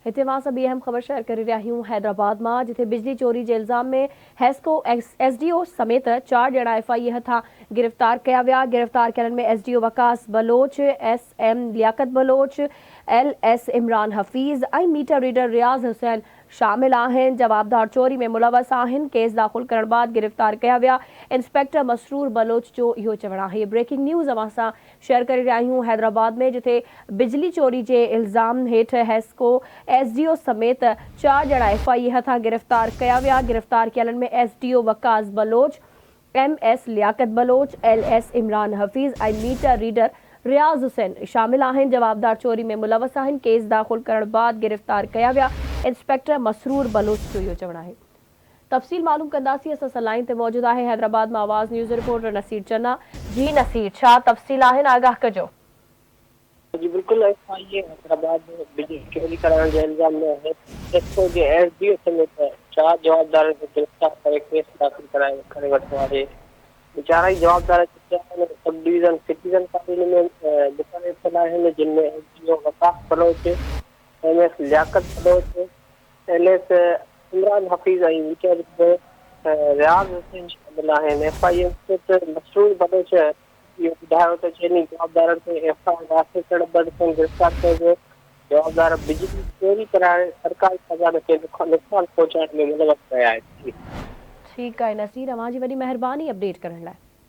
هتي اوهان سان ٻي اهم خبر شيئر ڪري رهيا آهيون حيدرآباد مان جتي بجلي چوري جي الزام ۾ حيسڪو ايس ڊي او سميت چار ڄڻا ايف I اي هٿان گرفتار ڪيا ويا گرفتار ڪيلن ۾ S D O Waqas Baloch, S M Liaquat Baloch, L S Imran Hafeez ۽ meter reader Riaz Hussain شامل آهن، جوابدار چوري ۾ ملوث آهن، ڪيس داخل ڪرڻ بعد گرفتار ڪيا ويا، انسپيڪٽر مسرور بلوچ جو اهو چوڻ آهي. بريڪنگ نيوز اوهان سان شيئر ڪري رهيا آهيون حيدرآباد ۾ جتي بجلي چوري جي الزام هيٺ حيسڪو ايس ڊي او سميت چار ڄڻا ايف I اي هٿان گرفتار ڪيا ويا، گرفتار ڪيلن ۾ S D O Waqas Baloch, M S Liaquat Baloch, L S Imran Hafeez ۽ meter reader Riaz Hussain شامل آهن، جوابدار چوري ۾ ملوث آهن، ڪيس داخل ڪرڻ بعد گرفتار ڪيا ويا، انسپيڪٽر مسرور بلوچ جو اهو چوڻ آهي. تفصيل معلوم ڪنداسين، اسان سان لائين تي موجود آهي حيدرآباد مان آواز نيوز رپورٽر نصير چنا، جي نصير ڇا تفصيل آهن آگاهه ڪجو. جي بلڪل ايف I اي حيدرآباد بجلي چوري ڪرائڻ جي الزام ۾ حيسڪو جي ايس ڊي او سميت چار جوابدارن کي گرفتار ڪري ڪيس داخل ڪرائي ڪري ورتو آهي چارئي جوابدار چتياڻي سب ڊويزن سٽيزن ڪالوني ۾ مقرر ٿيل آهن جن ۾ S D O Waqas Baloch, M S Liaquat Baloch, L S Imran Hafeez ۽ meter reader Riaz Hussain شامل آهن F I A inspector Masroor Baloch اهو ٻڌايو ته چئني جوابدارن تي ايف I R داخل ڪرڻ بعد کين گرفتار ڪيو ويو، جوابدار بجلي چوري ڪرائي سرڪاري خزاني کي نقصان پهچائڻ ۾ ملوث رهيا آهن. ٺيڪ آهي نصير اوهان جي وڏي مهرباني اپڊيٽ ڪرڻ لاء.